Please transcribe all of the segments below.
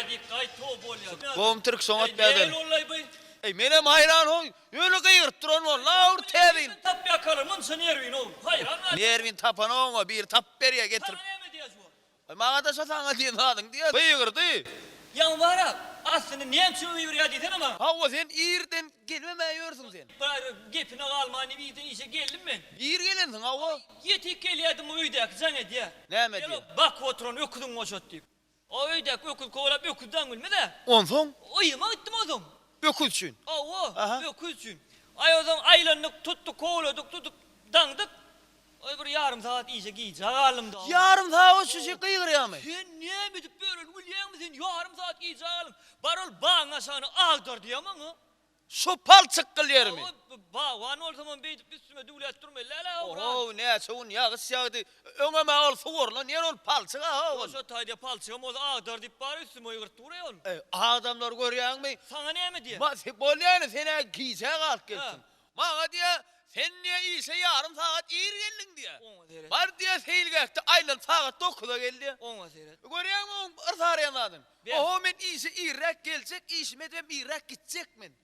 diýip gaýt ho bolýar. Gowmy tirk şoňa Eý, bäden. näl bollaý bu? Eý, menem haýran ho, ýöne gygyryp duran boldy, awr täze ýyl. Tap ýakaly munça nerwini ow, haýran galýan. Nerwini tapanok oňa, biri tapyp berýär getirip. Saňa näme diýýär şu wagt? Eý, maňa-da şo saňa diýen zadyň diýýär. Gygyrdy. Ýaňy bar-a, aslynda näme üçin gygyrýar diýsene maňa. Hawa, sen irden gelmemä ýörsüň sen. Bir gepine galman diýip irden işe geldim men. Ir gelensiň, hawa. Ýetik gelýärdim, öýdäki jaň edýär. Näme diýýär? Bakyp oturan öküziňi boşat diýip. O öýdäki öküz kowalap öküz daň bilmez-ä. Onsoň? Yzyma gitdim onsoň. Öküz üçin? Hawa, öküz üçin. Aý onsoň aýlandyk, tutduk, kowaladyk, tutup daňdyk. Aý bir ýarym sagat işe gijä galdym-da. Ýarym sagat şu şi gygyrýamy? Sen näme edip ýören bilýäňmi sen ýarym sagat gijä galdyň. Bar ol bagyň aşagyna agdar diýýä maňa. Şu palçyk gyl ýerimi. Hawa, bagban bolsamam beýdip üstüme düwläp durmaly däl-ä oglan. Ohow, näçe gün ýagyş ýagdy. Öňem-ä ol suwarylan ýer ol palçyg-a ol. Ýok, şo taýda palçygam bolsa agdar diýip bar üstüme ýygyrt dur-aý ol. Eý, adamlar görýäňmi? Saňa näme diýýär? Ma, bolýany, sen-ä gijä galyp gelipsiň. Maňa diýýär, sen diýýär işe ýarym sagat ir geldiň diýýär. Oňa seret. Bar diýýär seýilgähde aýlanyp sagat dokuza gel diýýär. Oňa seret. Görýäňmi oň yrsaraýan zadyny? Ber. Oho men işe irräk geljek, işimi edibem irräk gitjek men.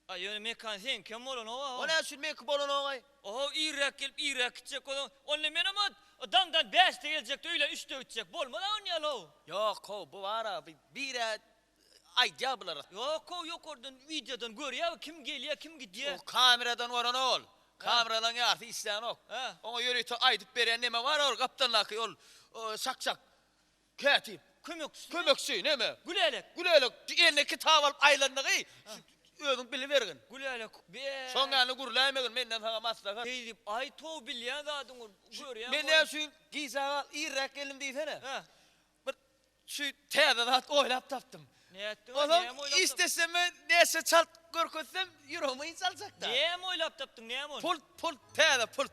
Aý ýöne Mekan seňkem bolanok-a. O näme üçin meňki bolanok-aý? Oho irräk gelip irräk gitjek bolsaň, onda menem-a daňdan bäşde geljekde öýlän üçde gitjek. Bolmaz-a onýaly-ow. Ýok-how, bu bar-a, bi bir-ä aýdýar bulara. Ýok-ow, ýokardan wideodan görýär kim gelýär, kim gidýär. O kameradan görenok ol. Kameralaryň ýarysy işlänok. Oňa ýörite aýdyp berýän neme bar ol gapdaldaky ol şak-şak kätip. Kömekçisi. Kömekçi neme? Gülälek. Gülälek eline kitap alyp aýlandygy özüň bilibergin. Gülälek be. Şoň ýaly gürläýmegin menden saňa maslahat. Şeýdip aýt-ow bilýän zadyň görýän. Men näme üçin gijä gal irräk geldim diýsene. Bir şu täze zat oýlap tapdym. Nätdiň? Onsoň işdesem näçe çalt görkezsem ýüregime ynç aljakda. Näme oýlap tapdyň, näme ol? Pult, pult, täze pult.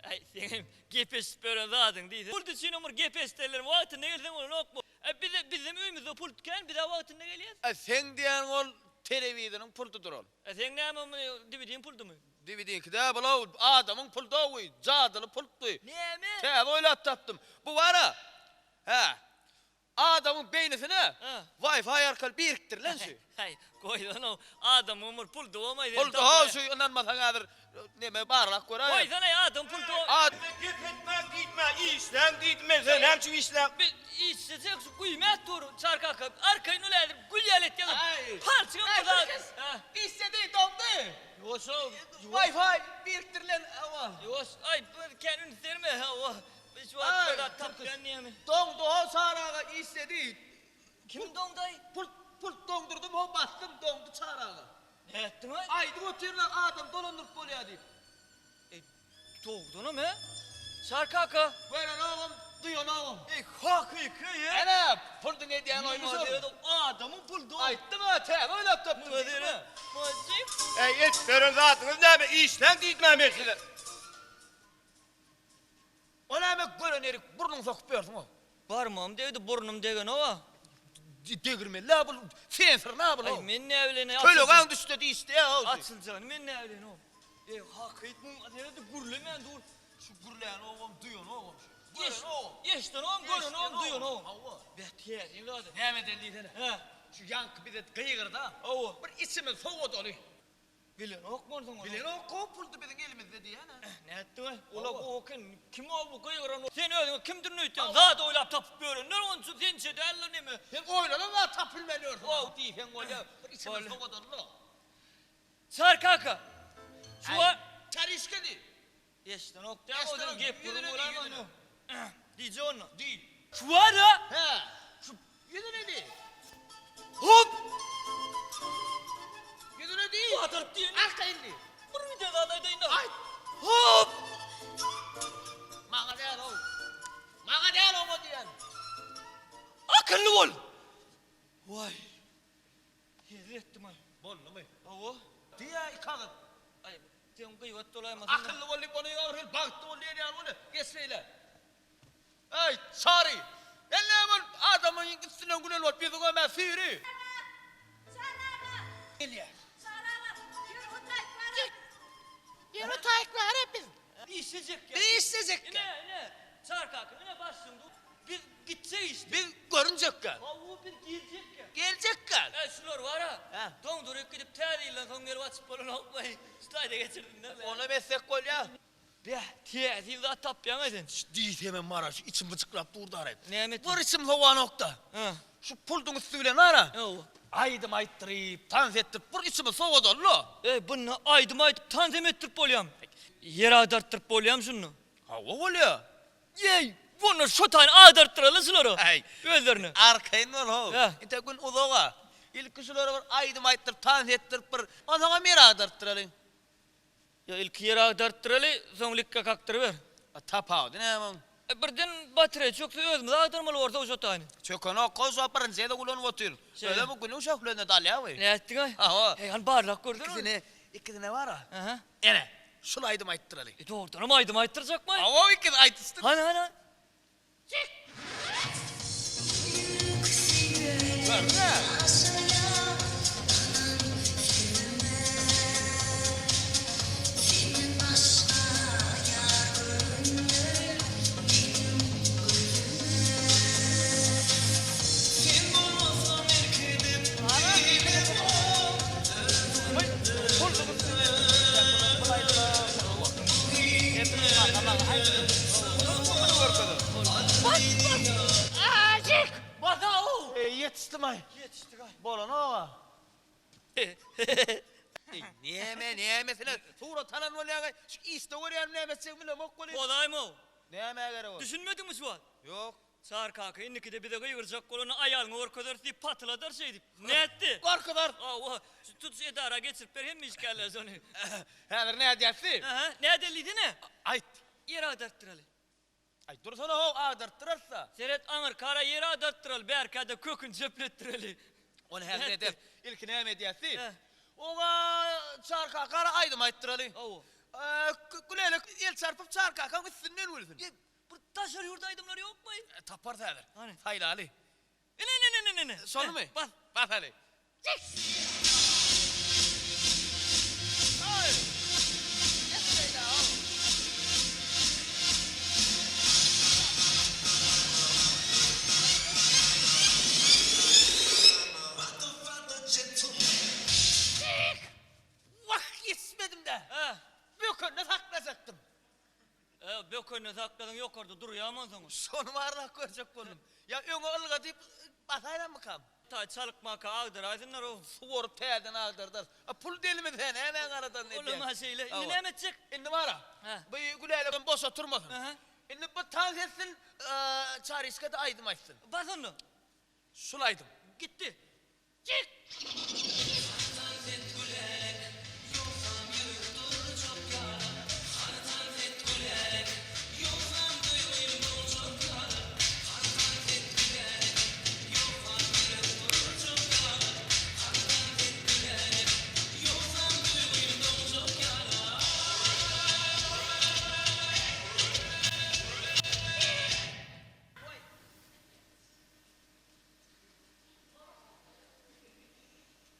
Äý, seňem gep eşidip ýören zadyň diýse. Pult üçinem bir gep eşiderler, wagtynda gelseň bolanokmy? Äý, bize, bizem öýümizde pult kän, biz-ä wagtynda gelýäs. Äý, seň diýýäniň ol telewizoryň pultudyr ol. Äý, seň näme muny diwidiň pultumy? Diwidiňki däl bul-ow, adamyň puldy-ow bu, jadyly pult bu. Näme? Täze oýlap tapdym. Bu bar-a, hä, adamyň beýnisine Wi-Fi arkaly birikdirilen şu. Häý, goýsana-ow, adamyň bir puldy bolmaý. Puldy-how şu, ynanmasaň häzir neme barlap göräý. Goýsana-aý, adamyň puldy bol. Gep etmäň diýdim-ä, işläň diýdim men size, näme üçin işläň? Biz işlejek şu güýmäp dur, Çary kaka, arkaýyn ol häzir gül ýaly etýär. Palçygam bu zat. Işledi, doňdy. Ýuwaş-ow. Wi-Fi birikdirilen hawa. Ýuwaş, aý, bir kän üns berme, hawa. Biz şu wagt bir zat tapýan diýemi. Doňdy-how Çary aga işledi. Kim doňdy-aý? Pult, pult doňdurdym how basdym, doňdy Çary aga. Nätdiň-aý? Aýdyp otyrlar adam dolandyryp bolýar diýip. Eý, dogdanam hä? Çary kaka. Görenogam, duýanogam. Eý, hakyky, e? Ene, pulduň edýän oýny şol. Adamyň puldy o. Aýtdym-a, täze oýlap tapdym diýdim-ä. Eý, edip beren zadyňyz näme, işläň diýdim-ä men size. O näme gören erik burnuňy sokup ýörsüň-ow? Barmagym degdi, burnum degenok-a. Degirmeli-ä bul, sensorny-a bul-ow. Aý, men näbileýin-aý. Tölegaň düşse diýişdi-ä-ow. Açyljagyny men näbileýin-ow. Eý, hakyt muň seredi gürlemän dur. Şu gürlänogam, duýanogam şu. Görenogam. Eşdenogam, görenogam, duýanogam. Hawa. Beh, täsin zady. Näme edeli diýsene. Hä. Şu ýaňky bize gygyrda. Hawa. Bir içimizi sowadaly. Bilenokmy onsoň ony? Bilenok, gowy puldy biziň elimizde diýýän-ä. Nätdiň-aý? Ol-a gowy eken. Kim ol bu gygyran? Sen özüňe kimdirin öýtýäň? Zat oýlap tapyp ýörenler onça sençe däldir neme. Sen oýlanan zat tapylman ýörsüň. Gowy diýseň bolýar. Bir içimizi sowadaly-da. Çary kaka! Şu wa. Çaryşka diý. Eşdenok däl o gep gürrüň bolaýmany. Diýjek onda. Diý. Şu bar-a. Hä. Şu ýüzüne diý. Hop! Ýüzüne diý. Badyryp diýen. Arkaýyn diý. Bir giden zat aýdaýyn-da. Aýt. Hop! Maňa däl-ow. Maňa däl oňa diýen. Akylly bol! Waý. Hezil etdim-aý. Boldumy? Hawa. Diý-ä iki agyz. Aý, sen gyýbat bolaýmasaň. Akylly bol diýip, ony agyr hil bagtly bol diýen ýaly bolýar. Geç beýle. Eý, Çary! Sen näme ol adamyň üstünden gülen bolup ýüzüňem-ä süýri. Çary aga! Gelýär. Çary aga, ýör otaýyk bar-a. Ýör otaýyk bar-a biz. Işlejek. Biz işlejek. Ine, ine, Çary kaka, ine başlygyň. Biz gitjek işte. Biz görünjekkä. Hawa, biz. ýyldan soň gelip açyp bolanokmy? Şu taýda geçirsinler. Onam etsek bolýar. Beh, täsin zat tapýaň-a sen. Diýsemem bar-a, şu içim byjyklap dur-da-raý. Näme etdiň? Bir içim sowanok-da. Hä. Şu pulduň üsti bilen bar-a. Hawa. Aýdym aýtdyryp, tans etdirip, bir içimi sowadaly-la. Eý, bunda aýdym aýdyp, tans hem etdirip bolýamy? Ýer agdartdyryp bolýamy şunda? Hawa, bolýa. Eý, onda şo taýyny agdartdyraly şulara. Äý. Özlerine. Arkaýyn bol-how. Hä. Entek gün uzag-a. Ilki şulara bir aýdym aýtdyryp, tans etdirip bir, onsoňam ýer agdartdyraly. Ýa ilki ýer agdartdyraly, soň likka kakdyryber. A tapawudy näme oň? E, birden batareýa çökse özümiz agdarmaly borsa şo taýyny. Çökenok, goý şo birinji gezek ulanyp otyr. Şeýle. Özem bu günüň şöhlesine dalýa bu. Nätdiň-aý? Hawa. Heý, hany barlap görsene ony. Ikisine, ikisine bar-a. Aha. Ene, şul aýdym aýtdyraly. E, dogrudanam aýdym aýtdyrjakmy-aý? Hawa, ikisi aýdyşdyr. Hany, hany, hany. Ajyk! Bas-ow! Eý, ýetişdim-aý. Ýetişdik-aý. Bolanok-a. Eý, näme, nämesine surat alan bolýaň-aý? Şu işde görýänim näme etjegimi bilemok welin. Bolaýma-ow. Nämä gerek ol? Düşünmediňmi şu wagt? Ýok. Çary kaka, indikide bize gygyrjak bolanda aýalyňa görkezeris diýip patyladar şeýdip. Nätdi? Gorkuzar. Hawa, şu tutuş edara geçirip ber hemme işgärlere şony. Häzir nädýäs? Aha, nädeli diýsene? Aýt. Ýer agdartdyraly. Aý, dursana-how, agdartdyrarys-da. Seret, aňyrkara ýer agdartdyraly, bärkä-de köküni çöpletdireli. Ony häzir ederis. Ilki näme edýäs diý? Hä. Oňa Çary kaka aýdym aýtdyraly. Hawa. Gülälek el çarpyp Çary kakaň üstünden gülsün. Ýe, bir daşary ýurt aýdymlary ýokmy? Taparys häzir. Hany? Saýlaly. Ine, ine, ine, ine, ine. Şonymy? Bas. Basaly. Wah, ýetişmedim-dä. Hä. Bökende saklajakdym. E, bökende sakladyň ýokarda durýamy onsoň ol? Şony barlap görjek boldum. Ýa öňe ylga diýip basaýlammykam? Taý çalykmaka agdaraýsynlar-ow. Suwaryp täzeden agdardarys. A pul delimiz-hä nämäň aladasyny edýäň? Olam-a şeýle. Indi näme etjek? Indi bar-a. Hä. Bu Gülälek boş oturmasyn. Aha. Indi bu tans etsin, Çaryşka-da aýdym aýtsyn. Bas onda. Şul aýdym. Gitdi.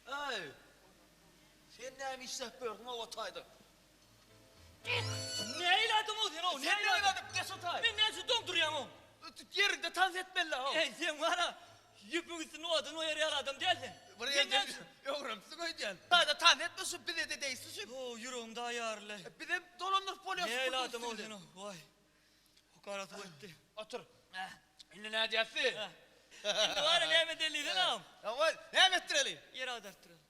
Äý! Sen näme işläp ýörsüň o taýda? Näýlädiň-ow sen-ow? Sen näýlädiň? Geç o taý. Men näme üçin doňdurýaň-ow? Ýerinde tans etmeli-ow. Eý, sen bar-a, ýüpüň üstünde odun goýar ýaly adam däl sen. Bir ýerden öwrenipsiň öýdýän. Taýda tans etme şu bize-de degsin şu. Ow, ýüregim daýarly. Bizem dolandyryp bolýar şu Näýlädiň-ow sen-ow? Waý. Hukara suw etdi. Otur. Indi nädýäsi? Indi bar-a näme edeli diýsene agam. Hawa, näme etdireli? Ýer agdartdyraly.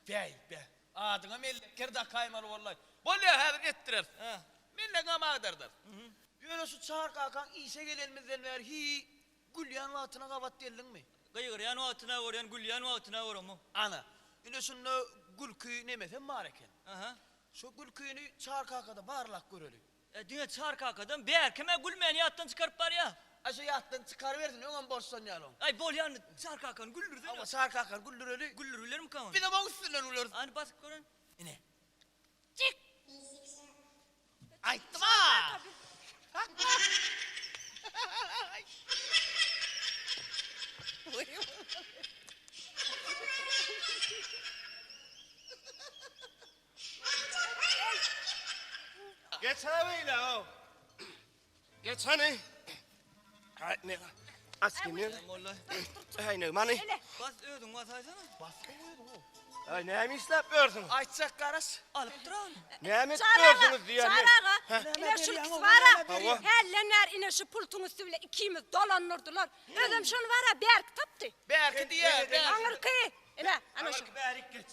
Bäý, bä. Adyňa mellekker dakaýmaly bollaý. Bolýa, häzir etdireris. Hä. Mellegiňem agdardarys. Ýöne şu Çary kakaň işe gelenimizden bäri hiý gülýän wagtyna gabat geldiňmi? Gygyrýan wagtyna görýän, gülýän wagtyna göremok. Ana, ine şunda gülki nemesem bar eken. Aha. Şo gülkini Çary kakada barlap göreli. E, diňe Çary kakadan bärkem-ä gülmäni ýatdan çykaryp barýa. Aý, şo ýatdan çykarybersin, öňem borçlanýar oň. Aý, bolýany, Çary kakany güldürsene. Hawa, Çary kakany güldüreli. Güldüribilermikä ony? Bizem oň üstünden güleris. Hany basyp gören. Ine. Çek! Aýtdym-a! Geç ha beýle o. Geç hany. Hay ne? Aç kimler? Hay ne many? Bas özüň basaýsana. Bas özüň. Aý, näme işläp ýörsüňiz? Aýtjak garaş. Alyp duran. Näme edip Çary aga, ýörsüňiz diýýän men. Çary aga, ine şul ikisi bar-a, Hawa. hälden bäri ine şu pultuň üsti bile ikimiz dolandyrdylar. Özem şony bar-a bärki tapdy. Bärki diýýär, bärki. Aňyrky, ine, ana şu. Aňyrky bärik geç.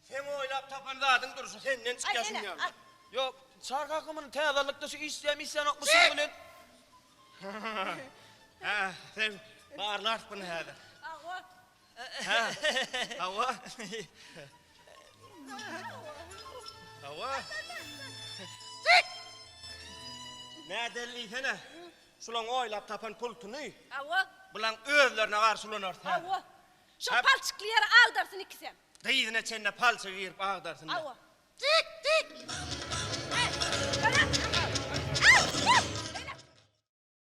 Seň oýlap tapan zadyň durşy senden çykýar Aý, ene, şuň ýaly. al. Ýok, Çary kaka muny täzellikde şu işleýän işlänokmy şuň bilen. Hä, sen barlarys buny häzir. Hawa. Hä, hawa. Hawa. Nädeli diýsene, şulaň oýlap tapan pultuny Hawa. bulaň özlerine garşy ulanarys häzir. Hawa. Şo palçykly ýeri agdarsyn ikisem. Dyzyna çenli palçyk girip agdarsynlar. Hawa.